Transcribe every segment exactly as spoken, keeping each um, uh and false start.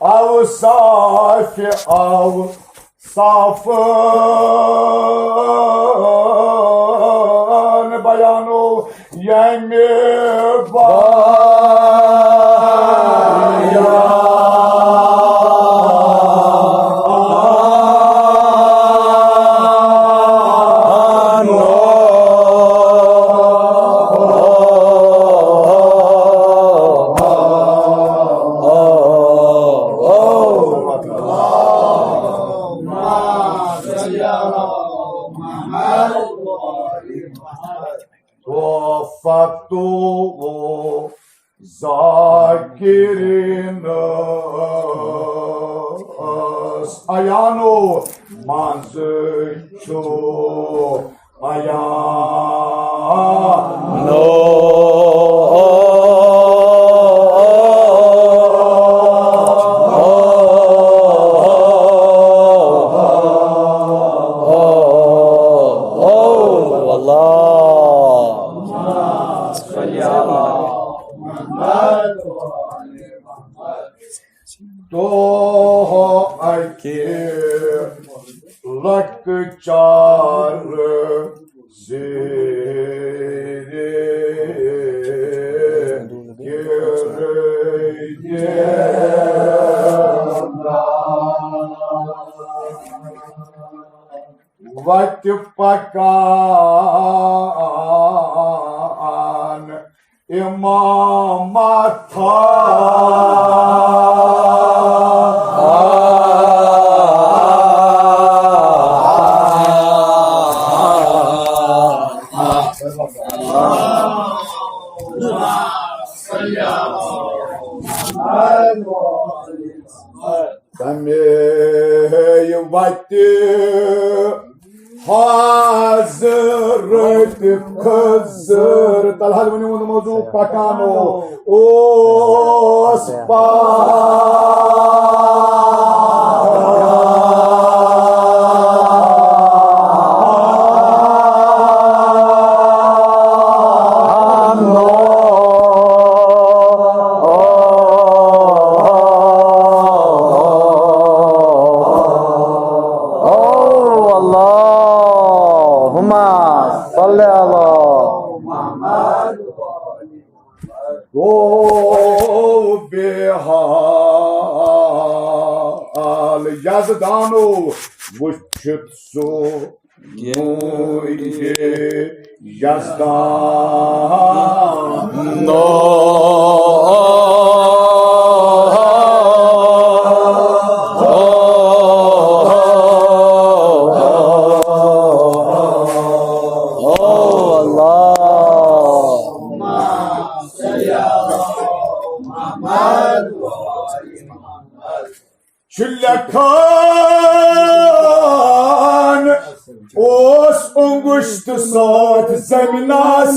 اوصاف اوصافن بیانو ییٚمہِ تحفۃ الذاکرین عیانو منٛز چھُ عیانو۔ دۄہ اَکہِ لۄکچارٕ زیٖرِ وَتہِ پَکان امامتھا۔ تمے وتہِ حضرت خضر، تلہٕ حظ ؤنِو ووٚنمُت موضوع پکانو اوس پکان۔ اللهم صل على محمد۔ گوٚو بے حال یزدانو وٕچھِتھ سُہ نوٗرِ یزدان۔ چھُ لیکھان اوس انگشت سۭتۍ زمینس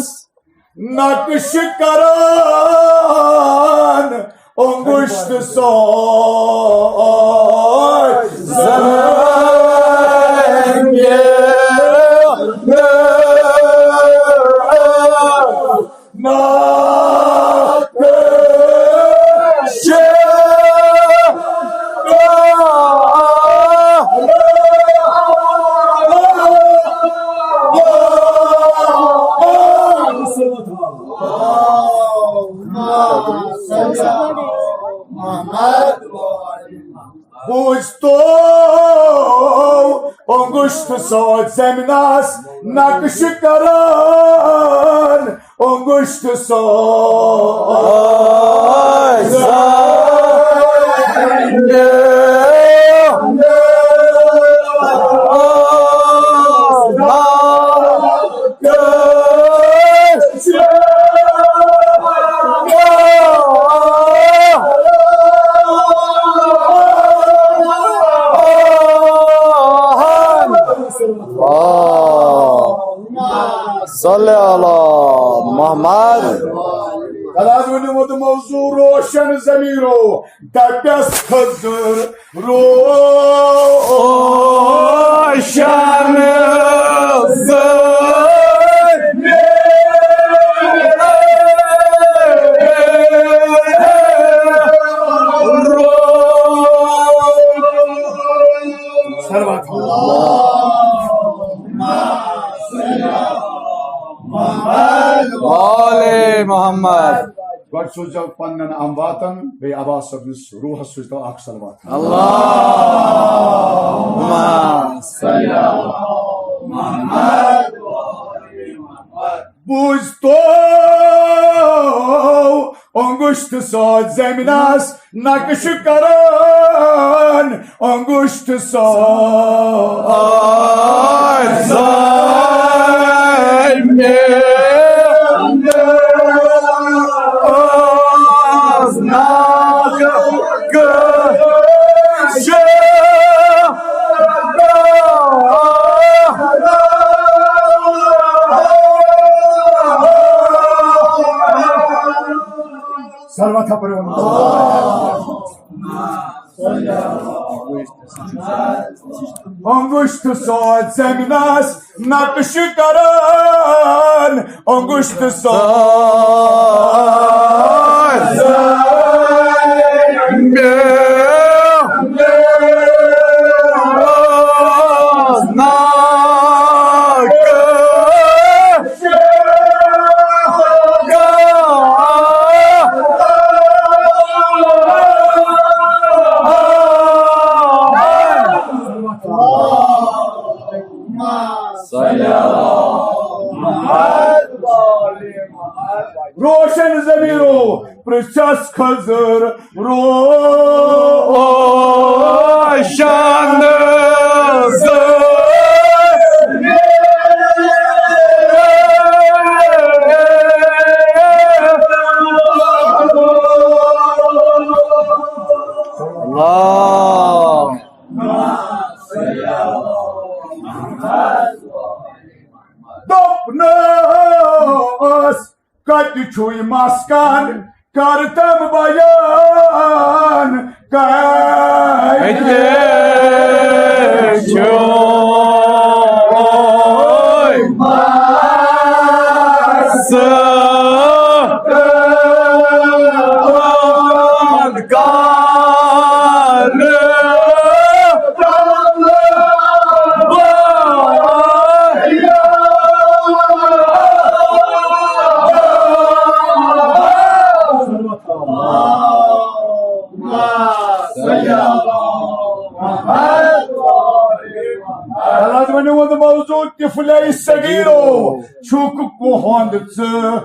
نقش کران، انگشت سۭتۍ زمینس نقش۔ بوٗزتو انگشت سۭتۍ زمینس نقش کران، انگشت سۭتۍ زمینس نقش۔ صلی علی محمد۔ تلہٕ حظ ؤنِو ووٚنمُت موضوع روشن ضمیٖرو، دَپٮ۪س خضر روشن ضمیٖر۔ اللهم صل على محمد وآل محمد. گۄڈٕ سوٗززیو پننٮ۪ن امواتن، بیٚیہِ عباس صٲبنِس روحس سوٗزتو اکھ صلوات۔ اللهم صل على محمد وآل محمد۔ بوٗزتو انگشت سۭتۍ زمینس نقش کران، انگشت سۭتۍ زمینس نقش کران۔ صلوات پٔرِو۔ انگشت سۭتۍ زمینس نقش کران، انگشت سۭتۍ زمینس نقش روشن ضمیرو پرژھس خضر روشن ضمیر۔ اللہ۔ دوٚپنَس، کَتہِ چھُے مسکن؟ کر تم بیان، کَتہِ چھُے مسکن؟ الحاظ ونیو وۄنۍ موضوع طفلے صغیرو چھُکھ کُہُنٛد ژٕ۔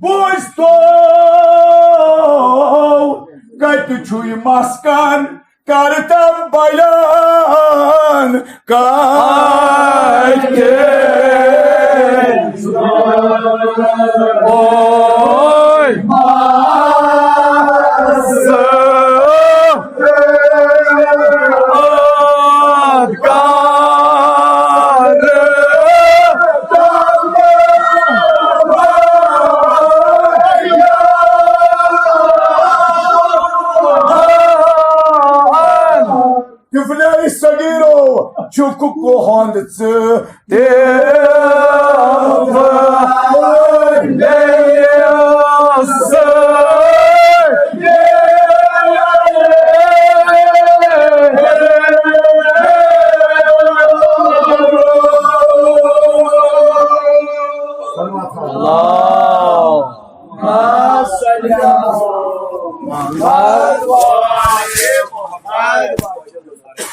بوٗزتو کتہِ چھُے مسکن، کر تم بیان، کتہِ اوے مسکن؟ طفلے صغیرو چھُکھ کُہُنٛد ژٕ۔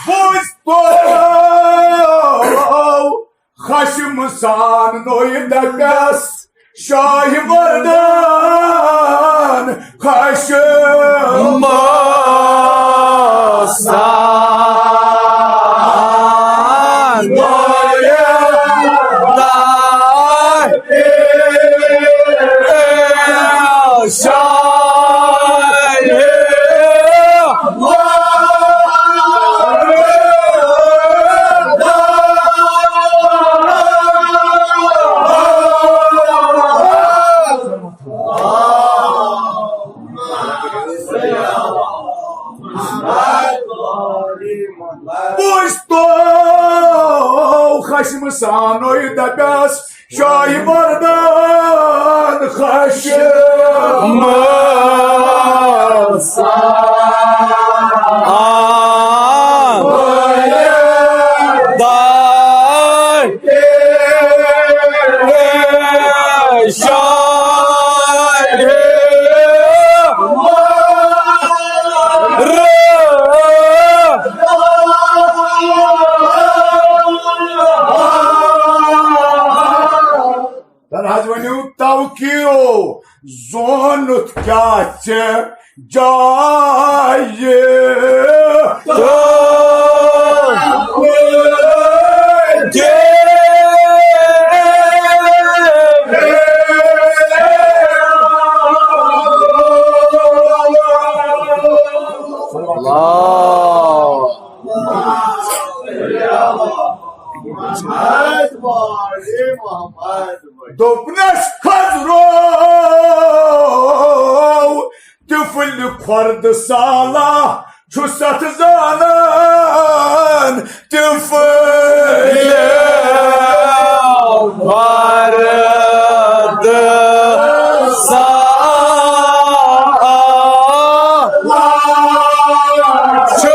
بوٗزتو خشم سان نویدکس شاہ مردان، خشم سان نویدکس شاہ شاہ مردان خشم دار شاہ تَلہٕ حظ ؤنِو توقیٖرو، زونُتھ کیٛاہ ژےٚ جایہِ؟ دوٚپنَس، خضرو، طفل خۄردٕ سالہ چھُ ستھ زانان، طفل خۄردٕ سالہ چھُ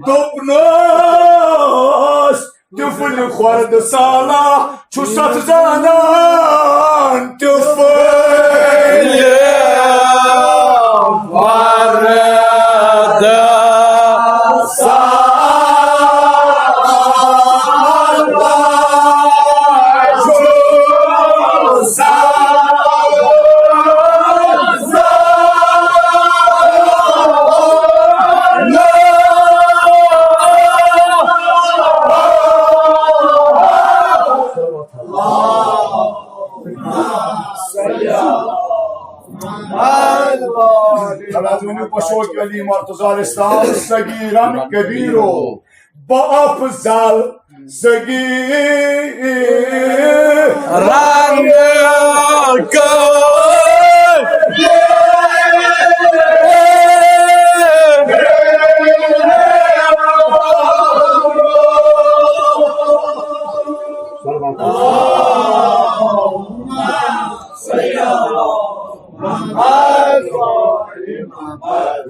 دوٚپنَس، طفل خۄردٕ سالہ چھُ ستھ زانان، طفل خۄردٕ سالہ چھُ خلاص ؤنِو پشوک علی مرتضی علیہ السلام صغیرن کبیرو۔ بہٕ افضل صغیر رنگ کٲ۔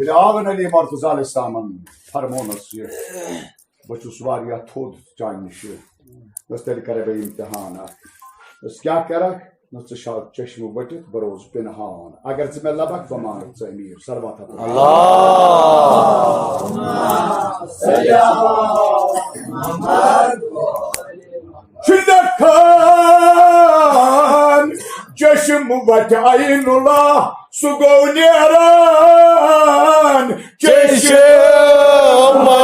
ییٚلہِ آو نبی مرتضی علیہ السلامن فرمونس یہِ، بہٕ چھُس واریاہ تھوٚد چانہِ نِشہِ۔ بس تیٚلہِ کرے بہٕ امتحان اکھ۔ بس کیٛاہ کرکھ؟ نہ ژٕ چھکھ چشمہٕ ؤٹِتھ، بہٕ روزٕ پِنہان۔ اگر ژٕ مےٚ لبکھ، بہٕ مانکھ ژٕ امیر۔ صلوات ہا پرٕ۔ اللہ۔ چھُ لیکھان چشم وتہِ عین اللہ، سُہ گوٚو نیران چشم وتہِ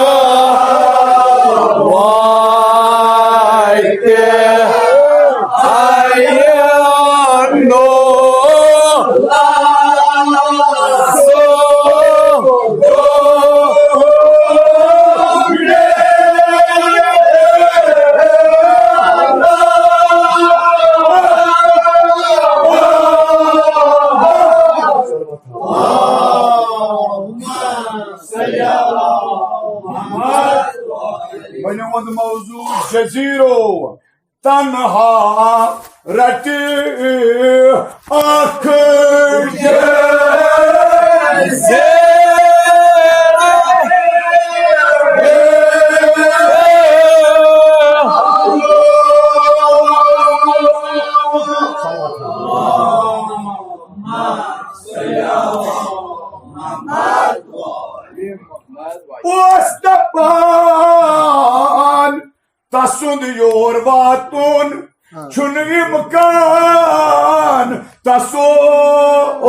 عین اللہ۔ وۄنۍ ووٚن موضوع جزیرو۔ تنہا رٹہِ اکھ جزیرہ۔ اوس دپان تسُنٛد یور واتُن ہاں۔ چھُنہٕ اِمکان، تسُنٛد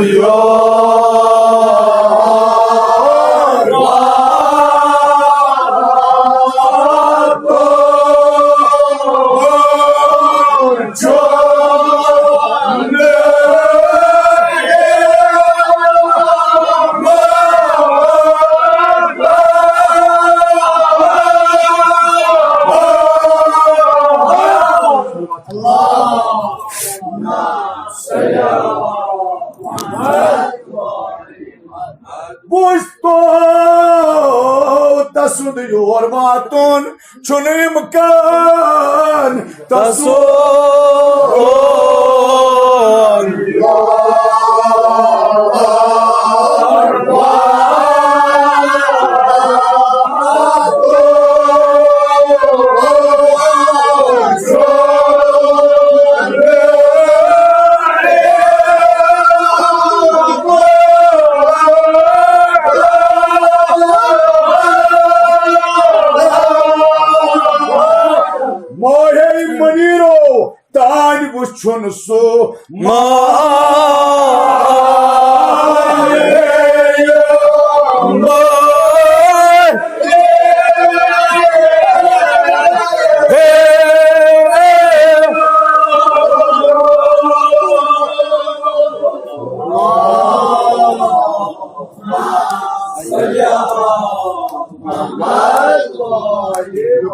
یور واتُن چھُنہٕ سُنٛد یور واتُن چھُنہٕ اِمکان تصور۔ ماہے منیرو تانۍ وُچھُن سُہ ماہے۔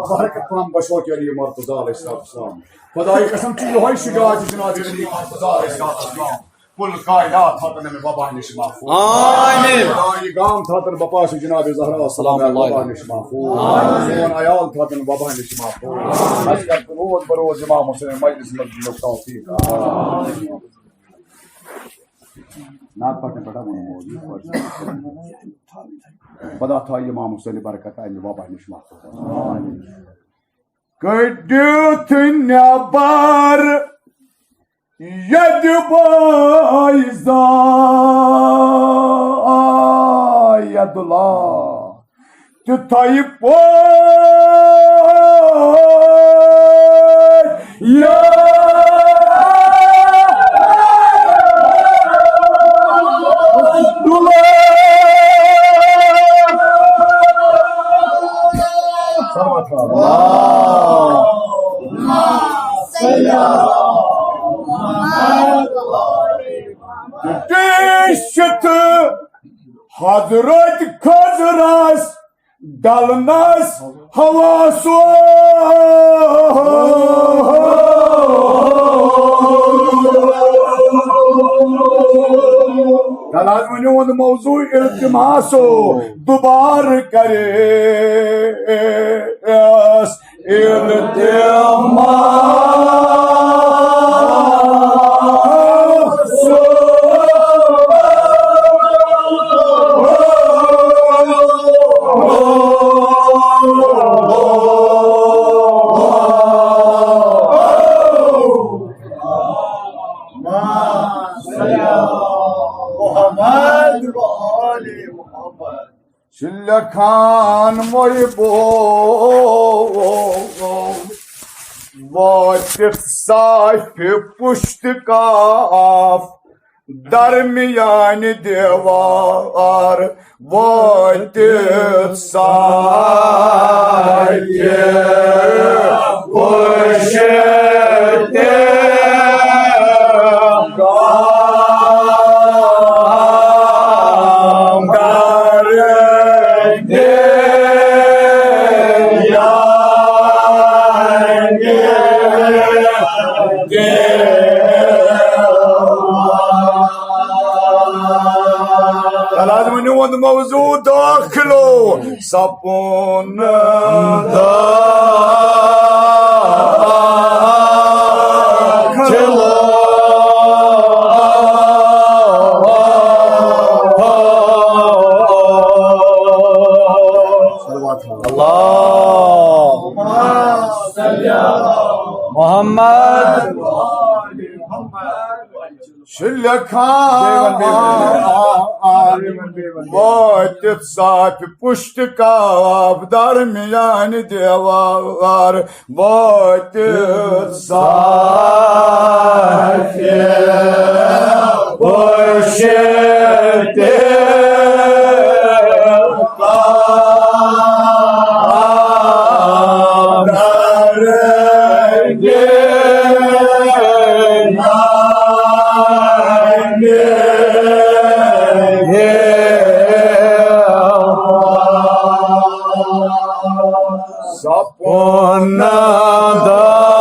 برکت پہم بشوت علی مرتضی علیہ السلام۔ خداے قسم چھُ یِہوٚے شجاعت جناب علی مرتضی علیہ السلام۔ کل کائنات تھاتن امہِ وبا نِش محفوظ۔ آمین۔ خداے گام تھاتن بپا چھُ جناب زہرا سلام علیہا وبا نِش محفوظ۔ سون عیال تھاتن وبا نِش محفوظ۔ اَسہِ کر تہٕ روز بروز امام حسین مجلس منٛز دِنُک توفیق۔ نعت پرنہٕ پٮ۪ٹھ ووٚنمو، یِتھ پٲٹھۍ خدا تھایہِ امام حسین برکت امہِ وبا نِش محفوظ۔ کٔڑِتھ نٮ۪بر ییٚتہِ بٲے زاید اللہ، تِتھَے پٲٹھۍ یا ٹیشت حضرت خضرس ڈلنس حواسو۔ تَلہٕ حظ ؤنِو وۄنۍ موضوع التماسو، دوبارٕ کرے اس التماسو۔ محمد و آل محمد۔ چھِ لیکھان محبو وٲتِتھ صافِ پُشتہٕ کاف درمیانہِ دیوار وٲتِتھ ساے پُشتِ گام در دیانہِ دیوار۔ تَلہٕ حظ ؤنِو وۄنۍ موضوع دٲخلو۔ سپُن دٲخلو۔ صلوات۔ اللہ محمد۔ چھِ لیکھان وٲتِتھ صافِ پُشتہٕ کاف درمیانہِ دیوار، وٲتِتھ صافِ پُشتہٕ سپُن دٲخلو۔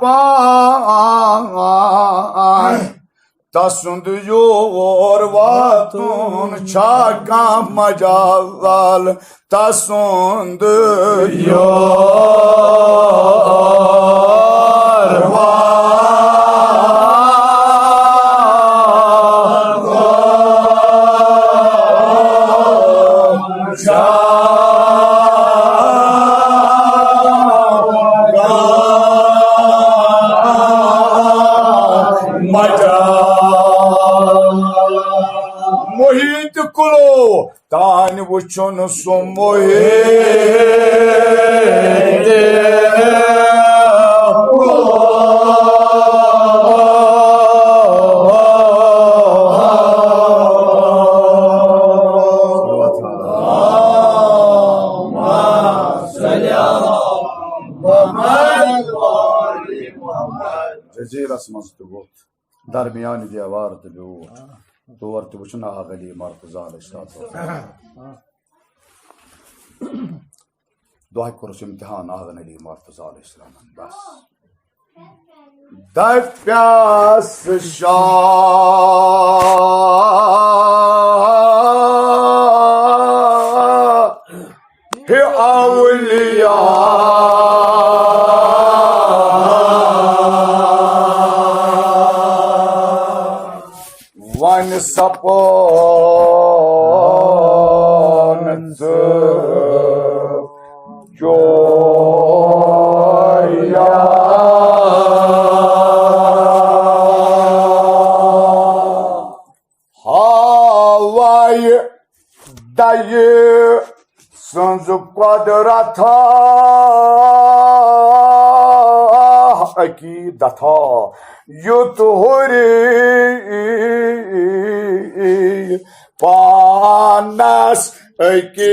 پان۔ تسُنٛد یور واتُن چھا کانٛہہ مجال؟ تسُنٛد یور واتُن چھا مجال؟ محیط کُلو تانۍ وُچھُن سُہ محیط۔ جزیرس منٛز تہِ ووٚتھ درمیان دیوار تہٕ بیوٗٹھ۔ تور تہِ وٕچھُن آغا علی مرتضی علیہ الصلوۃ والسلام۔ دۄہے کوٚرُس امتحان آغا علی مرتضی علیہ السلامن۔ بس۔ دپیس شاہ اولیاء وۄنۍ سپون ژٕ چویا۔ ہاوایہِ دَیہِ سٕنٛز قۄدرتھا عقیٖدتھا یُتھ ہُری پانس عقیٖدت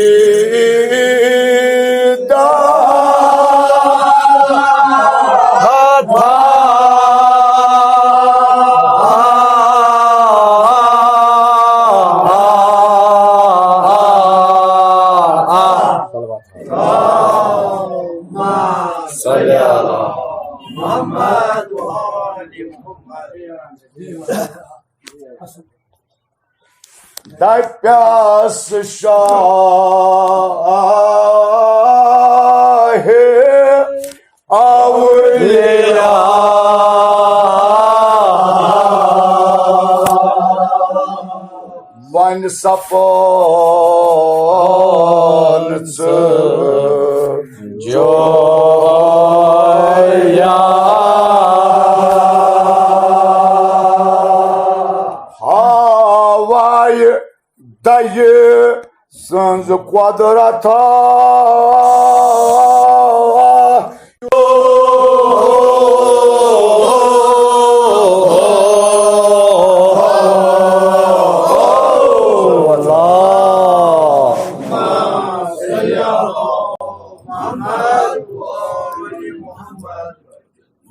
صلی علی محمد و آل محمد۔ دپیس شاہ اولیاء وۄنۍ سپون ژٕ جویا۔ ہاوایہِ دَیہِ سٕنٛز قۄدرتھا۔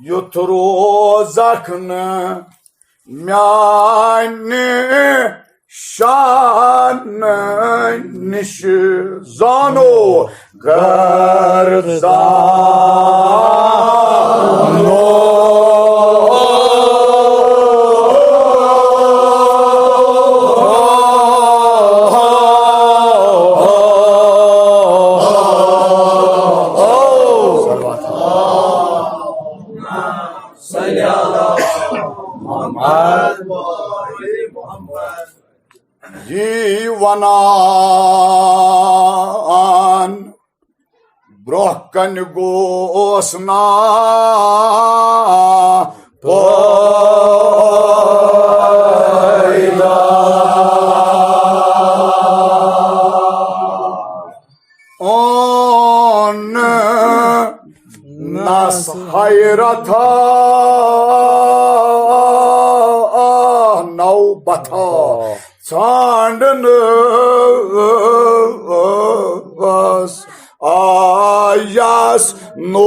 یُتھ روزکھ نہٕ میانہِ شان نِش زانو گر زانو۔ صلی علی محمد و آل محمد۔ یی ونان برونٛہہ کنہِ گوس نا پٲیدٕ۔ اون نس حیرتھا نوبتھا ژھانڈنس آیس نوبت۔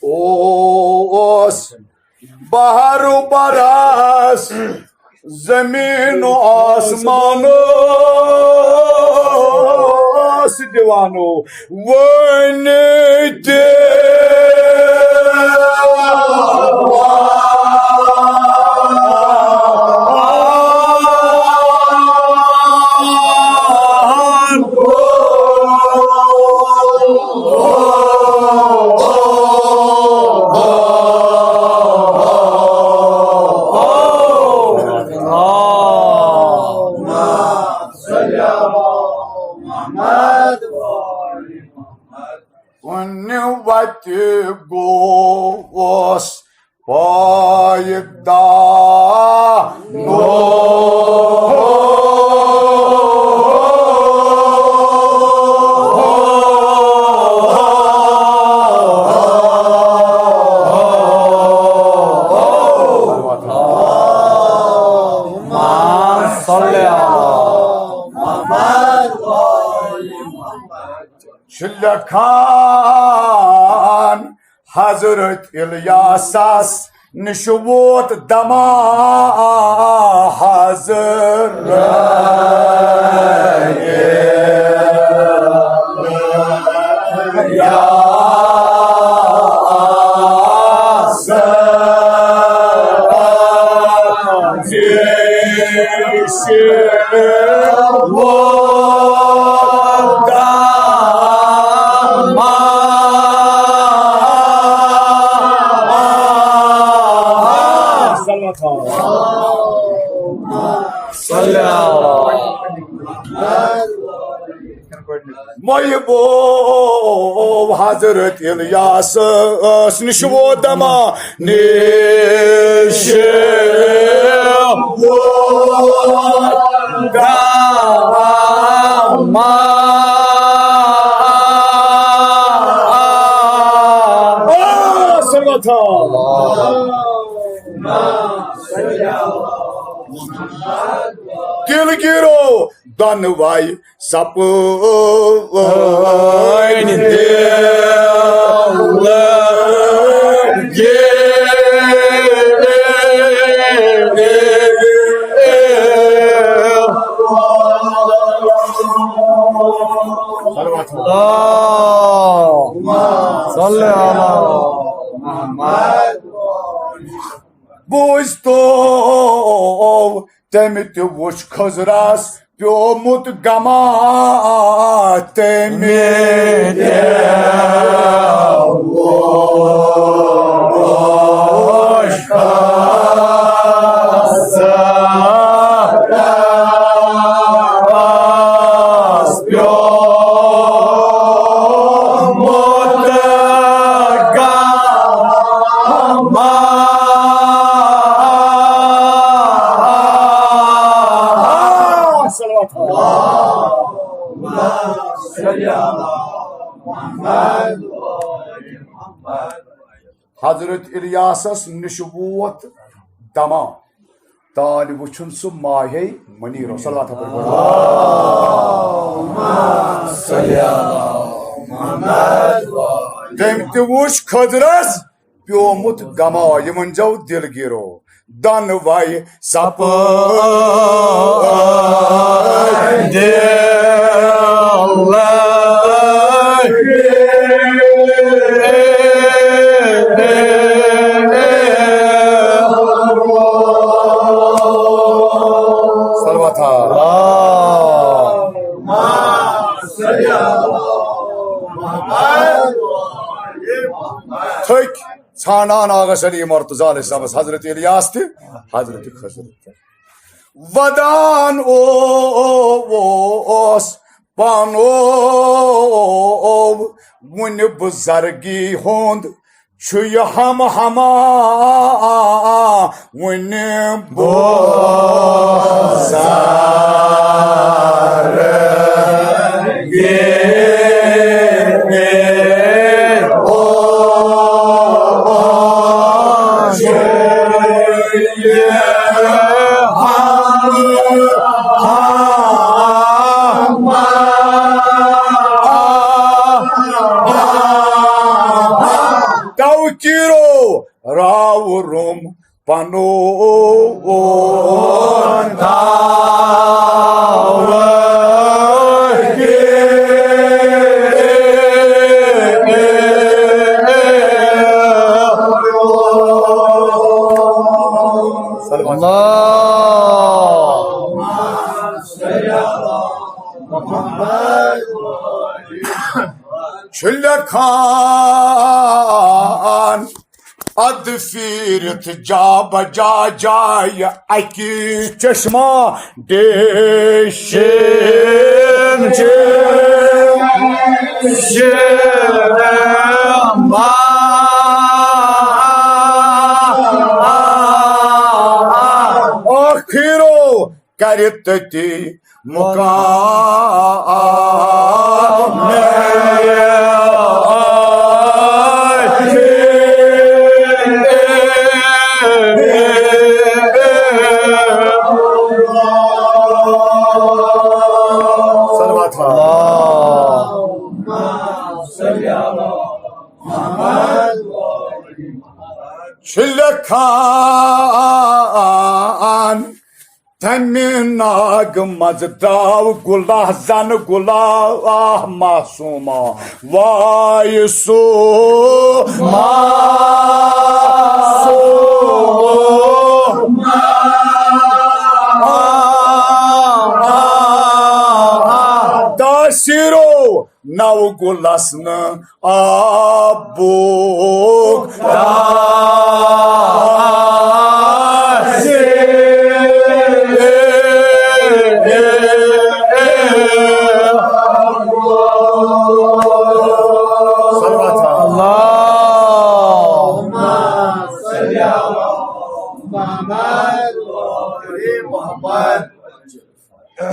اوس بحر و براس، زمین و آسمان اوس دیوانو ونی تہِ۔ کُنہِ وَتہِ گوس پایہِ دانو۔ صلی اللہ۔ چھِ لیکھان حضرت الیاسس نِش ووت دما حضرت الیاس۔ محبوب حضرت الیاس نِش ووت دما نِش ووت دما۔ صلوات۔ تیٚلہِ گیٖرو دۄنوَے سپٲرۍ دِل۔ صلی علی محمد۔ بوٗزتو تٔمۍ تہِ وُچھ خضرس پیومُت غما، تٔمۍ تہِ وُچھ خضرس پیومُت غما۔ صلوات۔ حضرت الیاسس نِش ووت دما، تالہِ وُچھُن سُہ ماہے منیٖرو۔ صلوات پٔرِو۔ تٔمۍ تہِ وُچھ خضرس پیومُت غما، یہِ ؤنۍزیو دِلگیٖرو۔ دۄنوَے سپٲرۍ دِل۔ صلوات۔ تھٔکۍ ژھانڈان آغس علی مرتضی علیہ السلامس حضرت الیاس تہِ، حضرت خضر تہِ۔ ودان اوس پانو وُنہِ بزرگی ہُنٛد چھُ یہِ ہم ہما، وُنہِ بزرگی۔ توقیرو راوٕ روٚم پنُن تاوٕ۔ صلوات۔ اللہ۔ چھُ لیکھان ادٕ پھیٖرِتھ جا بجا جایہِ اَکہِ چشمہ ڈیشن چشمہ۔ ٲخرو کرِ تٔتی مقام۔ صلوات۔ اللهم صل على محمد۔ چھُ لیکھان تمہِ ناگہٕ منٛزٕ درٛاو گُلہ زن گُلہ معصومہ۔ وایہِ سُہ معصوم۔ تاثیرو نو گُلس نہٕ آبُک تاثیر۔ صلوات۔ اللهم صل على محمد وآل محمد۔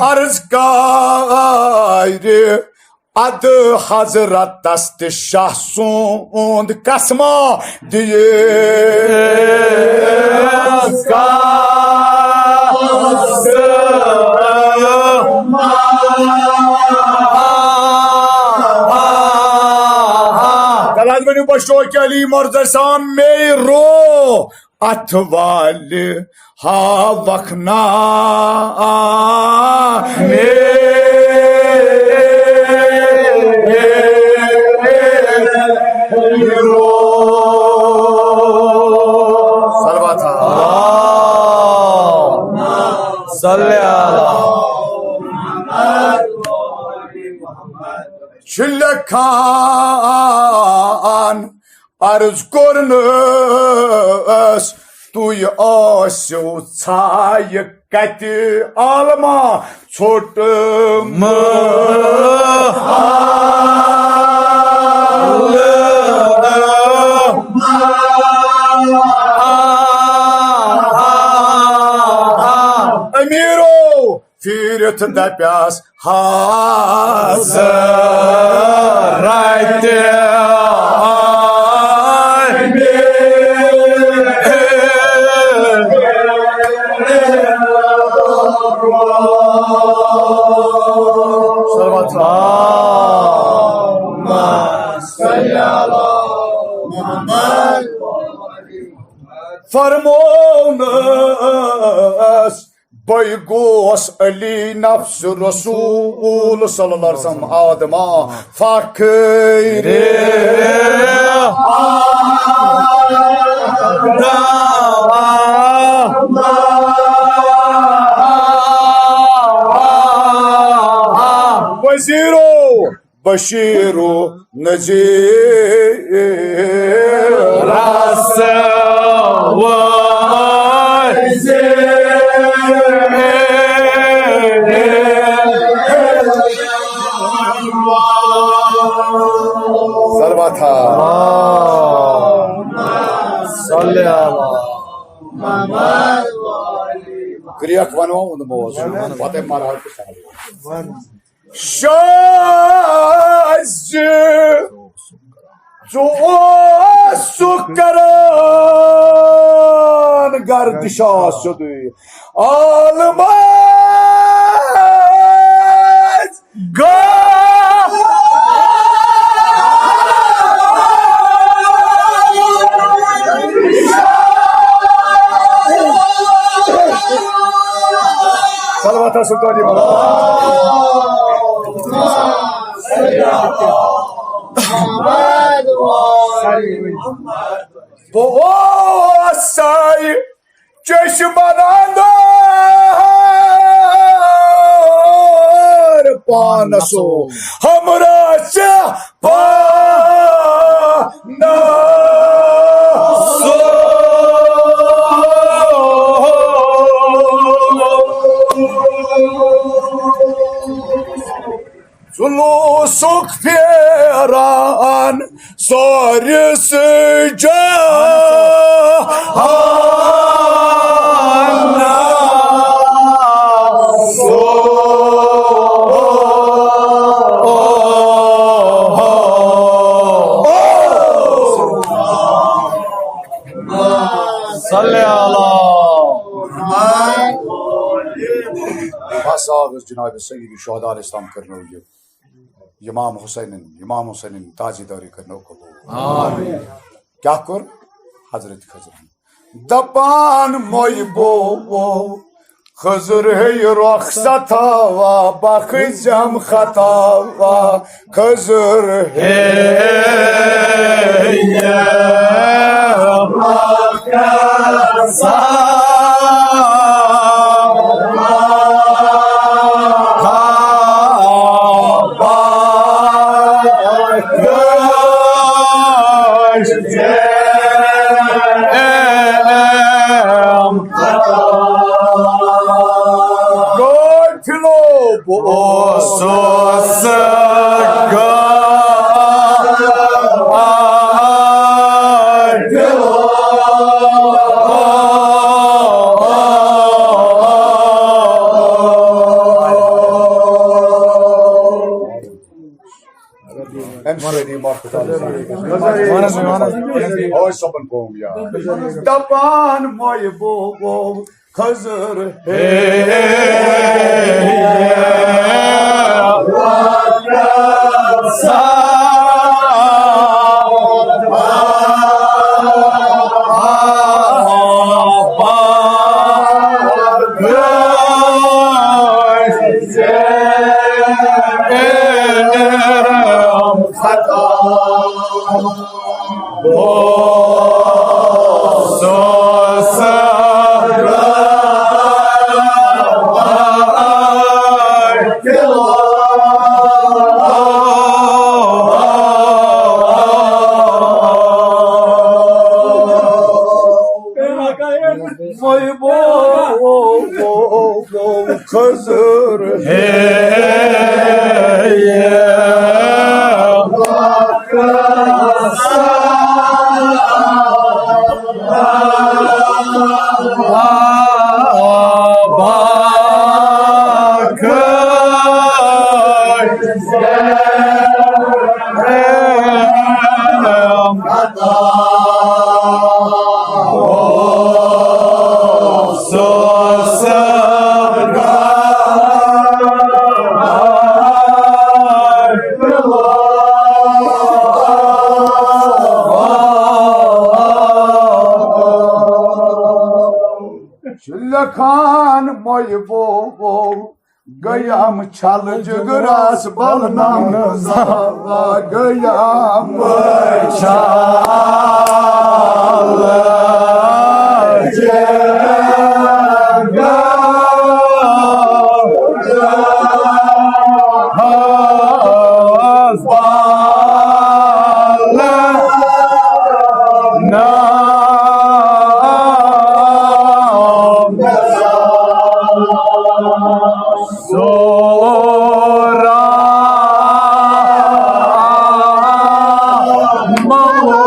عرض کارِ ادٕ حضرتس تہِ شاہ سُنٛد قسمہ دِیہِ۔ تلہٕ حظ ؤنِو پتہٕ شوقی علی مرزا سان میرو۔ اتھ والہِ ہاوکھ ناو میرو۔ صلوات۔ اللهم صل على محمد۔ چھُ لیکھان عرض کوٚرنَس، تُہۍ ٲسِو ژھایہِ کتہِ عالمہ ژھوٚٹمُت؟ امیٖرو پھیٖرِتھ دپیس حضرتِ آمنہ۔ صلوات۔ اللهم صل على محمد۔ فرمونس بے گوس علی نفس رسول صلی اللہ علیہ وسلم آدمہ فخر وزیرو بشیر و نذیر۔ رس و صلوات۔ صلی اللہ۔ گریکھ ونو اُند موز۔ پتہ مرحلہ تہ سہل۔ شاز ژٕ اوسُکھ کران گردشا سیوٚدُے عالمس گاہ۔ سلطانی بابا۔ بہٕ اوسَے چشمہ اندر پانس ہمراہ چہ پانس۔ جلوسُک پھیران سٲرِس جہانس۔ صلی اللہ۔ بس آو جناب سید شہداء اسلام کرنو یہ۔ امام حسینن، امام حسینن تازیداری کرنو قبول۔ آمین۔ کیا کر؟ حضرت خضر دپان موی بو بو، خضر ہے رخصت ہوا، بخزم خطا ہوا، خضر ہے۔ قٲفلو بہٕ اوسُس أمۍ سۭتۍ یی مۄخصر۔ وَن حظ، وَن حظ۔ اوے صٲبن قوم یاد۔ دپان مویہِ بو بو خضر ہے۔ وۄنۍ بو، بو، بو، بو، خضر۔ ہے، لکھان مویہِ بو بو گیم چھل جگرس بل نم زاوا۔ گیم چھل جگرس بل نم زاوا۔ سورا ملو۔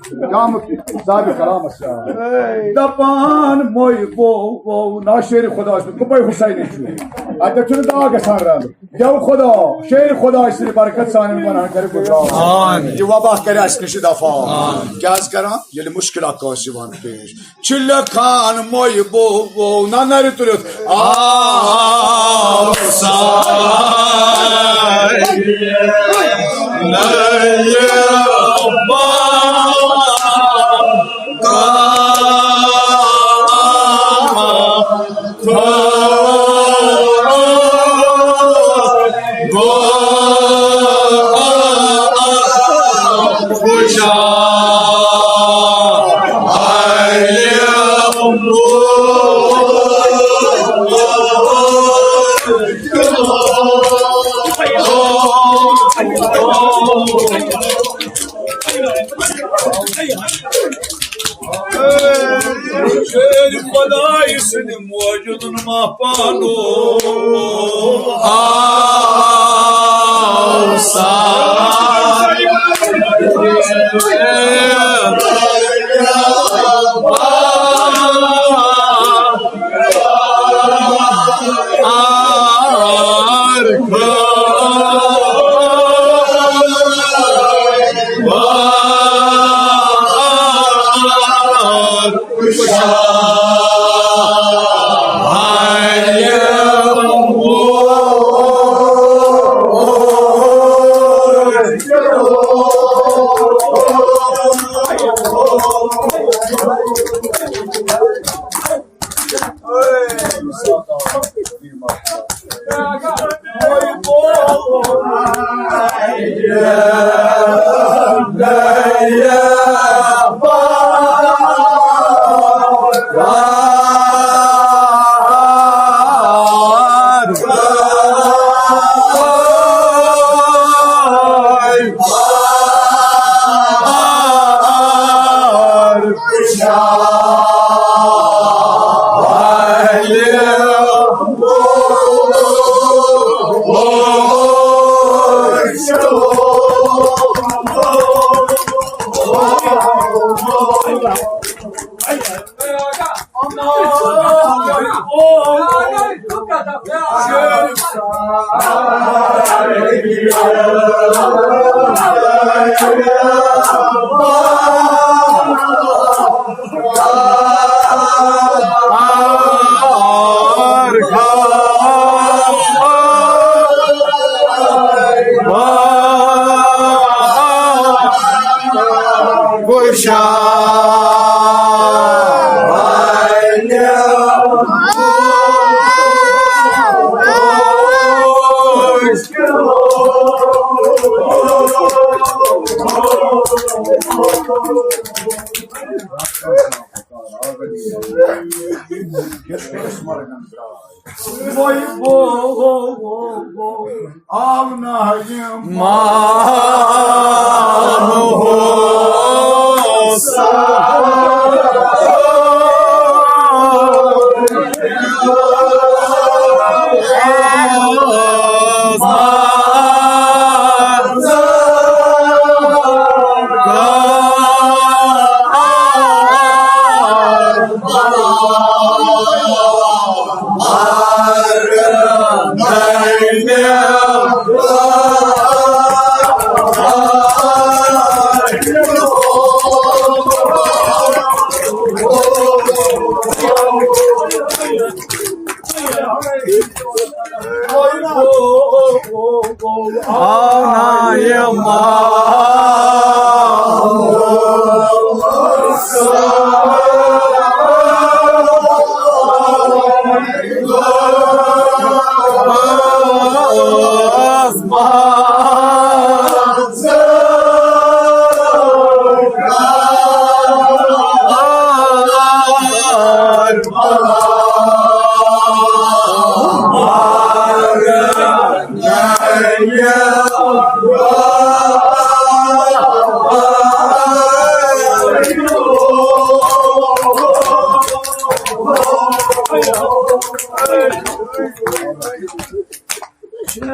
قیامت کی ذات کرامت سے۔ دپان موی بو بو نا شیر خدا سے، کبھی حسین چھو۔ اگر چھو داغ گسان رہا۔ گٮ۪و خدا، شیر خدا سٕنٛدِ برکت سانٮ۪ن گۄناہن کَرِ گُزار۔ آمین۔ یہِ وبا کَرِ اَسہِ نِش دفا۔ آمین۔ کیٛازِ کران؟ ییٚلہِ مُشکِلات کٲنٛسہِ یِوان پیش۔ چھِ لیکھان مویہِ بو بو، نہ نَرِ تُلِتھ۔ آ، سا، نَرِ شٲعر خۄداے سٕنٛدِ موجودن ما پانو آو سا۔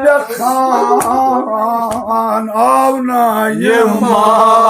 لیکھان آو نہ یہِ ماحول۔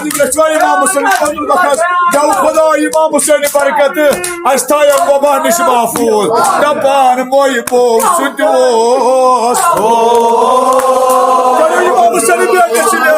یَژھان امام حسین قبر بخش، گٮ۪و خۄداے امام حسین برکت، اَسہِ تھایَو وبا نِش محفوظ۔ دَپان محبوب سُہ تہِ اوس۔ چلو امام حسین بیٹھے چھِ مےٚ۔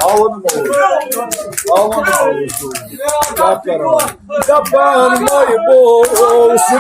آوُن، آوُن، آوُن۔ کیٛاہ کرو؟ دَپان مےٚ بوز۔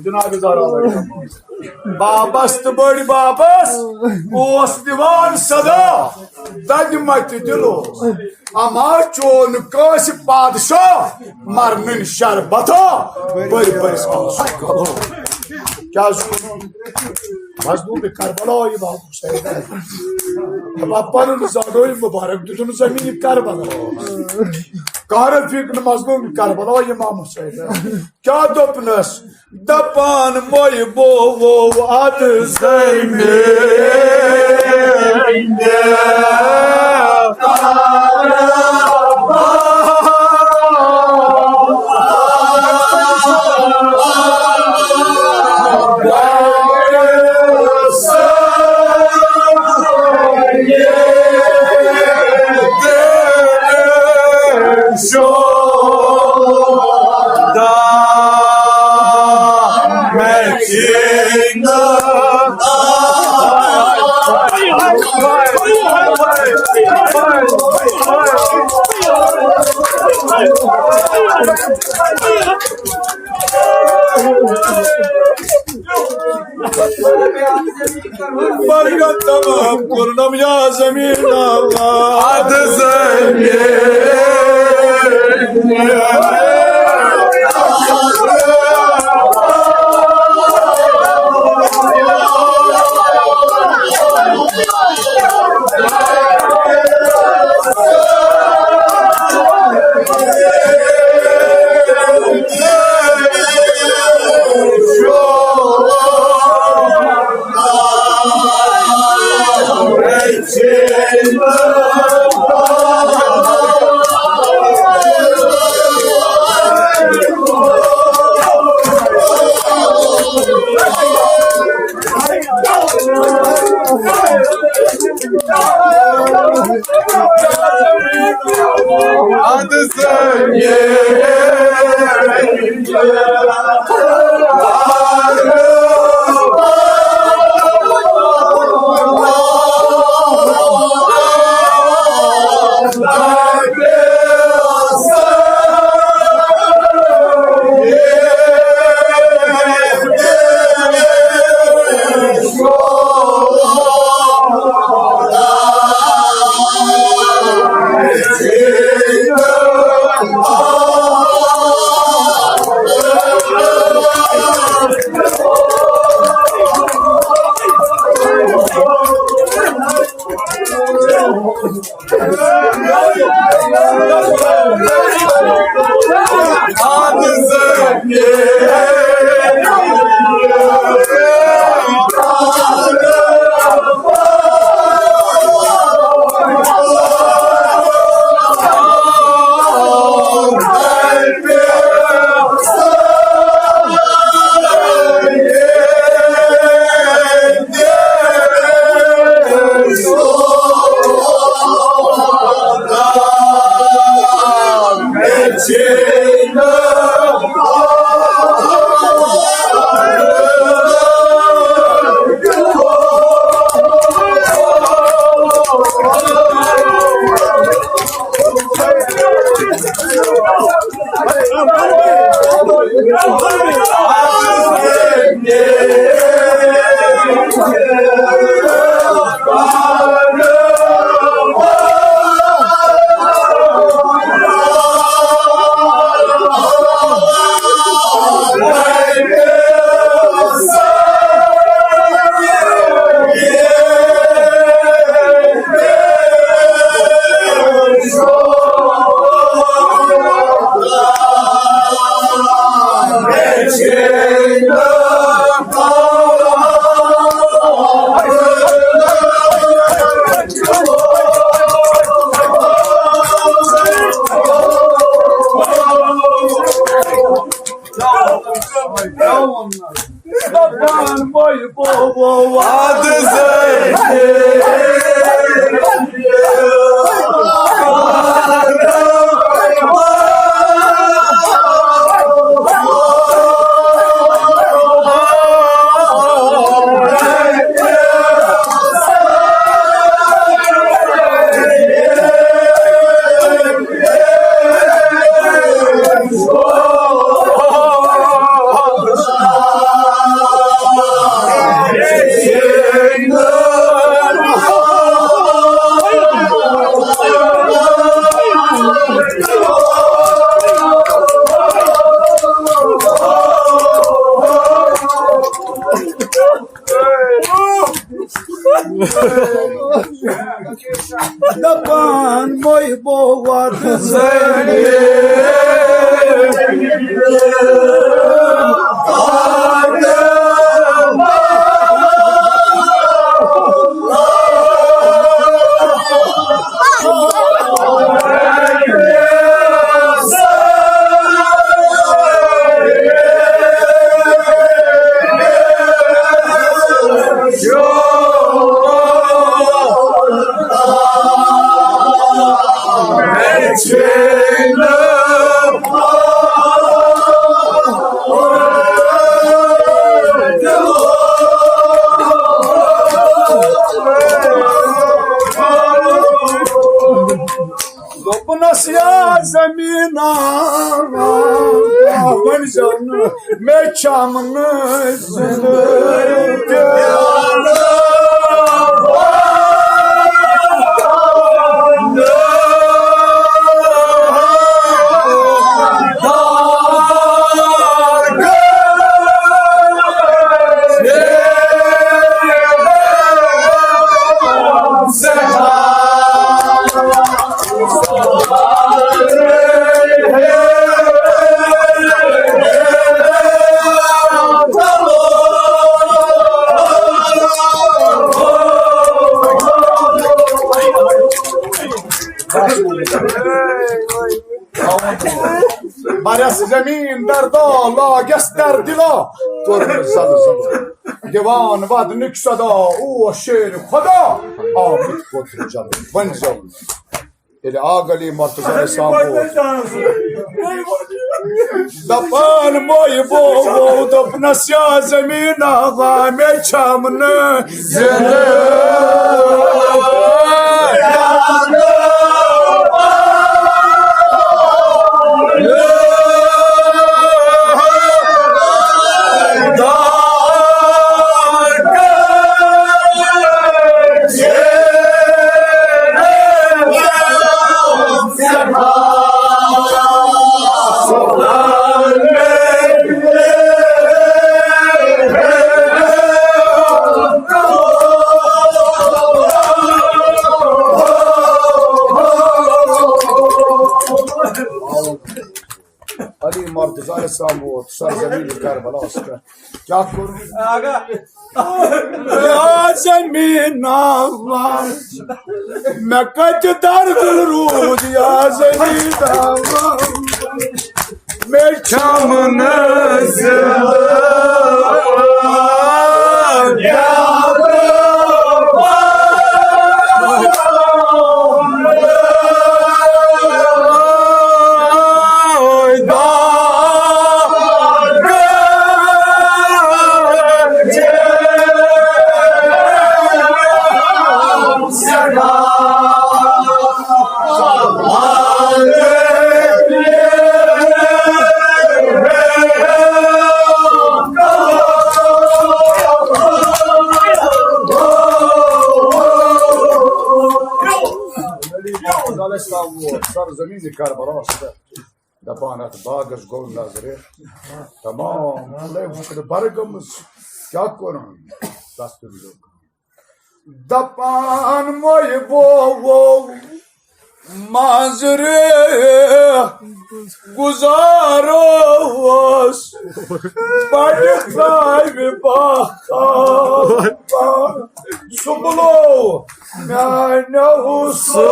جناب زہرا۔ بابس تہٕ بٔڑۍ بابس اوس دِوان صدا، دگہِ متہِ دِلو۔ اما چون کٲنٛسہِ پادشاہ مرنٕنۍ شربتھا، بٔرۍ بٔرۍ آسُن گلو۔ کیٛاہ چھُ وَنان؟ مظلوم کربلا یہِ بابا حسین۔ دپان پنُن زاڈوے مبارک دیُتُن زمین کربلا۔ کار فکر مظلوم کربلا امام حسین۔ کیٛاہ دوٚپنس؟ دپان مۄیہِ بوو اتھ زمینہِ۔ برکت تمام کرنم یا زمین آباد۔ زمین۔ دپان بوے بوو وعدٕ زٲنِتھ۔ دپان مۄے بوو وعدٕ زٲنِتھ۔ دوٚپنَس، یا زمیٖنا، ؤنۍزیو نہٕ مےٚ چھَم نہٕ زِندٕ پیٛارٕ۔ برس زمین دردو، لاگس در دلو، کوٚر زل زل۔ دِوان ودنٕکۍ صدا، اوس شیر خدا آمُت قدرت جلو۔ ؤنۍ زیو۔ ییٚلہِ آغ علی مرتضی علیہ السلام ووت۔ دپان بوے بوو، دوٚپنس، یا زمیٖن آغا، مےٚ چھَم نہٕ زِندٕ۔ علی مرتضی علیہ السلام ووت سرزمین کربلا پٮ۪ٹھ۔ کیٛاہ کوٚر؟ یا زمین آواز، مےٚ کتہِ درد روٗد یا زمین آواز۔ مےٚ چھَم نہٕ زِندٕ۔ سرزمین کربلاہس پٮ۪ٹھ دپان اتھ باغس گوٚو نظرِ تمام، برگمس کیٛاہ کوٚرُن؟ تس تہِ وٕچھو۔ دپان مۄے بوو منظرِ گُزارو اوس بڑِ ترٛامہِ باغ۔ سُہ بُلو میانیو سو۔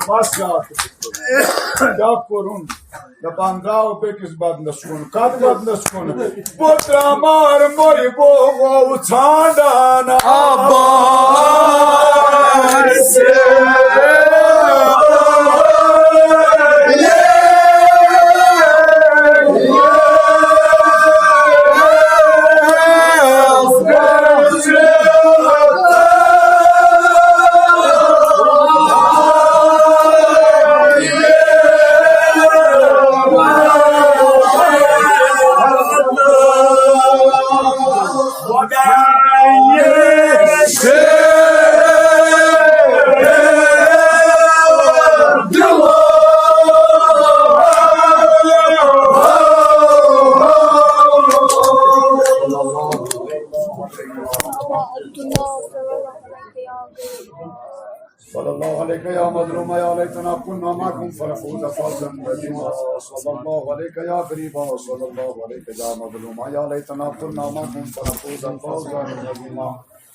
بس کیٛاہ چھُ؟ کیٛاہ کوٚرُن؟ دَپان درٛاو بیٚکِس بدنَس کُن۔ کَتھ بدنَس کُن؟ بہٕ درٛامار مٔرۍ بہٕ گوٚو ژھانٛڈان عباس۔ صلى الله عليك يا مظلوم، يا ليتنا كنا معكم فنفوز فوزا عظيما. صلى الله عليك يا غريبا، صلى الله عليك يا مظلوم، يا ليتنا كنا معكم فنفوز فوزا عظيما.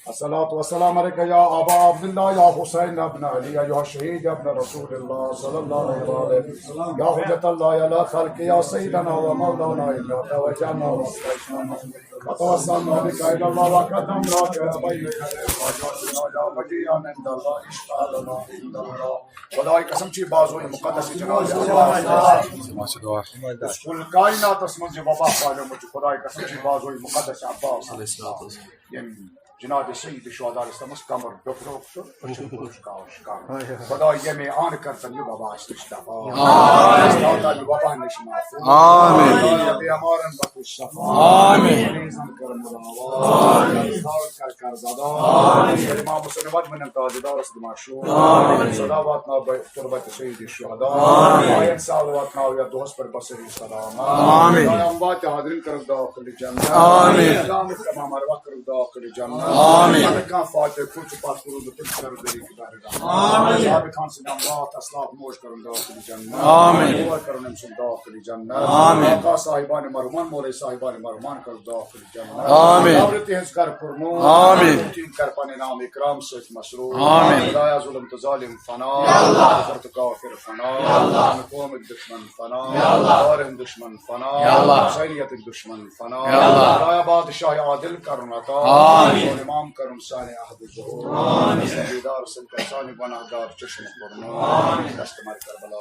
الصلاة والسلام عليك يا أبا عبد الله، يا حسين بن علي، يا شهيد ابن رسول الله صلى الله عليه وسلم، يا حجة الله على خلقه، يا سيدنا ومولانا، إنا توجهنا واستشفعنا وتوسلنا بك إلى الله وقدمناك بين يدي حاجاتنا يا مجيئا عند الله، اشفع لنا عند الله. خداے قسم چھ بازوی مقدس جناب عباس۔ یُس کُل کائناتس منٛز یہِ وبا پھٲلیومُت چھُ، خداے قسم چھ بازوی مقدس عباس۔ ییٚمۍ جناب سید شہدا علیہ السلامس کمر ڈۄکرووُکھ تہٕ أچھن کوٚرُکھ کاوش کم۔ خداے ییٚمے آن کر تن یہِ وبا اَسہِ نِش دفع۔ خداے یہِ وبا نِش محفوظ۔ آمین۔ خداے ییٚمے بیمارن بخش شفا۔ آمین۔ مریضن کر مداوا۔ آمین۔ کر کر زدا۔ آمین۔ امام حسین وجمن تاجدارس دِ مشہور۔ آمین۔ صدا واتناو بہ تربت سید شہدا۔ آمین۔ آین سال واتناو یا دوس پر بصری سلام۔ آمین۔ خدایا اموات حاضرین کرو داخل جنت۔ آمین۔ امام کم ارواح کرو داخل جنت۔ آمین۔ اگر کانٛہہ فاتح کُل چھُ پتھ کُن تہٕ تٔمِس کرو ذٔریعہٕ کہِ درگاہ۔ آمین۔ ثابت خان سٕنٛدۍ اموات اسلاف موج کرن داخل جنت۔ آمین۔ مول کرن أمۍ سُنٛد داخل جنت۔ آمین۔ آقا صاحبان مرحومان، مولوی صاحبان مرحومان کرو داخل جنت۔ آمین۔ قبر تِہنٛز کر پُرنوٗر۔ آمین۔ تِم کر پنٕنۍ نام اکرام سۭتۍ مسرور۔ آمین۔ خدایا ظلم تہٕ ظالم فنا۔ یا اللہ۔ کفر تہٕ کافر فنا۔ یا اللہ۔ قومٕکۍ دشمن فنا۔ یا اللہ۔ وارن دشمن فنا۔ یا اللہ۔ حسینیتٕکۍ دشمن فنا۔ یا اللہ۔ خدایا بادشاہ عادل کرُن عطا۔ آمین۔ سون امام کرُن سانہِ عہد ظہور۔ آمین۔ دیدار سۭتۍ کر سانہِ گناہ گار چشم پُرنوٗر۔ آمین۔ دست مر کربلا۔